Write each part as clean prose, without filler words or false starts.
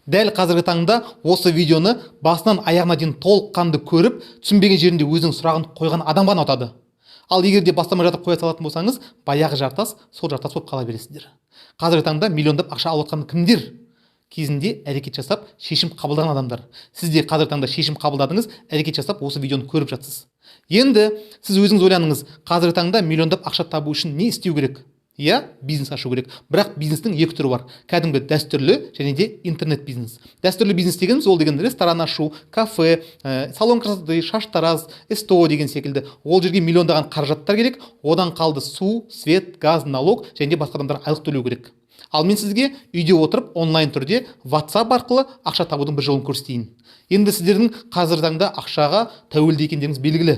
Дәл қазіргі таңда осы видеоны басынан аяғына дейін толыққанды көріп, түсінбеген жерінде өзінің сұрағын қойған адам ғана ұтады. Ал егер де бастамай жатып қоя салатын болсаңыз, баяғы жартас сол жартас болып қала бересіздер. Қазіргі таңда миллиондап ақша алып жатқан кімдер? Кезінде әрекет жасап, шешім қабылдаған адамдар. Сіз де қазіргі таңда шешім қабылдадыңыз, әрекет жасап, осы видеоны көріп жатсыз. Енді сіз өзіңіз ойланыңыз: қазіргі таңда миллиондап ақша табу үшін не істеу керек? Иә, бизнес ашу керек. Бірақ бизнестің екі түрі бар: кәдімгі дәстүрлі және де интернет бизнес. Дәстүрлі бизнес дегеніміз ол деген ресторан ашу, кафе, салон красоты, шаштараз, СТО деген секілді. Ол жерге миллиондаған қаражаттар керек. Одан қалды су, свет, газ, налог және де басқа адамдарға айлық төлеу керек. Ал мен сізге үйде отырып, онлайн түрде WhatsApp арқылы ақша табудың бір жолын көрсетейін. Енді сіздердің қазіргі таңда ақшаға тәуелді екендеріңіз белгілі.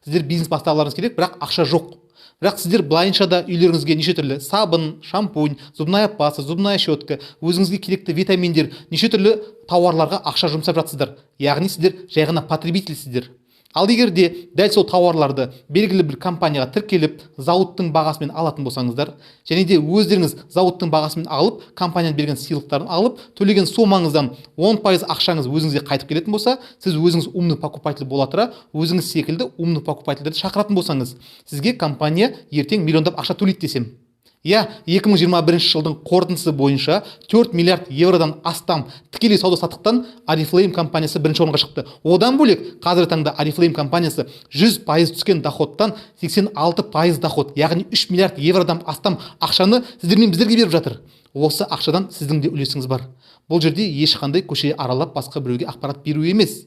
Сіздер бизнес бастағыларыңыз керек, бірақ ақша жоқ. Бірақ сіздер былайынша да үйлеріңізге неше түрлі сабын, шампунь, зубная паста, зубная щетка, өзіңізге керекті витаминдер, неше түрлі тауарларға ақша жұмсап жатсыздар. Яғни сіздер жай ғана потребительсіздер. Ал егер де дәл сол тауарларды белгілі бір компанияға тіркеліп, зауыттың бағасымен алатын болсаңыздар және де өздеріңіз зауыттың бағасымен алып, компанияның берген сыйлықтарын алып, төлеген сомаңыздан 10% ақшаңыз өзіңізге қайтып келетін болса, сіз өзіңіз умный покупатель бола тұра, өзіңіз секілді умный покупательдерді шақыратын болсаңыз, сізге компания ертең миллиондап ақша төлейді десем. Иә, 2021 жылдың қорытындысы бойынша 4 миллиард евродан астам тікелей сауда саттықтан Oriflame компаниясы бірінші орынға шықты. Одан бөлек, қазіргі таңда Oriflame компаниясы 100% түскен доходтан 86% доход, яғни 3 миллиард евродан астам ақшаны сіздер мен біздерге беріп жатыр. Осы ақшадан сіздің де үлесіңіз бар. Бұл жерде ешқандай көше аралап, басқа біреуге ақпарат беру емес.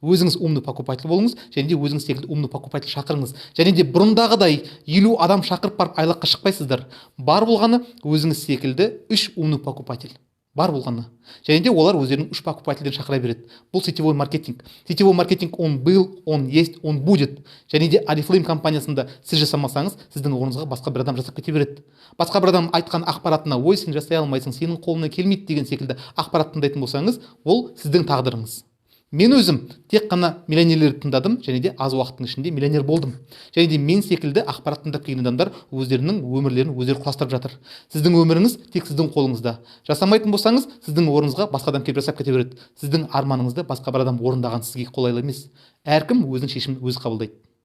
Өзіңіз умный покупатель болыңыз және де өзіңіз секілді умный покупатель шақырыңыз. Және де бұрындағыдай 50 адам шақырып барып айлыққа шықпайсыздар. Бар болғаны өзіңіз секілді үш умный покупатель бар болғаны. Және де олар өздерінің үш покупательдерін шақыра береді. Бұл сетевой маркетинг. Сетевой маркетинг, он был, он есть, он будет. Және де Oriflame компаниясында сіз жасамасаңыз, сіздің орныңызға басқа бір адам жасап кете береді. Басқа бір адам айтқан ақпаратына «Ой, сен жасай алмайсың, сенің қолыңнан келмейді» деген секілді ақпарат тыңдайтын болсаңыз, ол сіздің тағдырыңыз. Мен өзім тек қана миллионерлерді тыңдадым және де аз уақыттың ішінде миллионер болдым. Және де мен секілді ақпарат тыңдап келген адамдар өздерінің өмірлерін өздері құрастырып жатыр. Сіздің өміріңіз тек сіздің қолыңызда. Жасамайтын болсаңыз, сіздің орныңызға басқа адам келіп жасап кете береді. Сіздің арманыңызды басқа бір адам орындаған сізге қолайлы емес. Әркім өзінің шешімін өзі қабылдайды.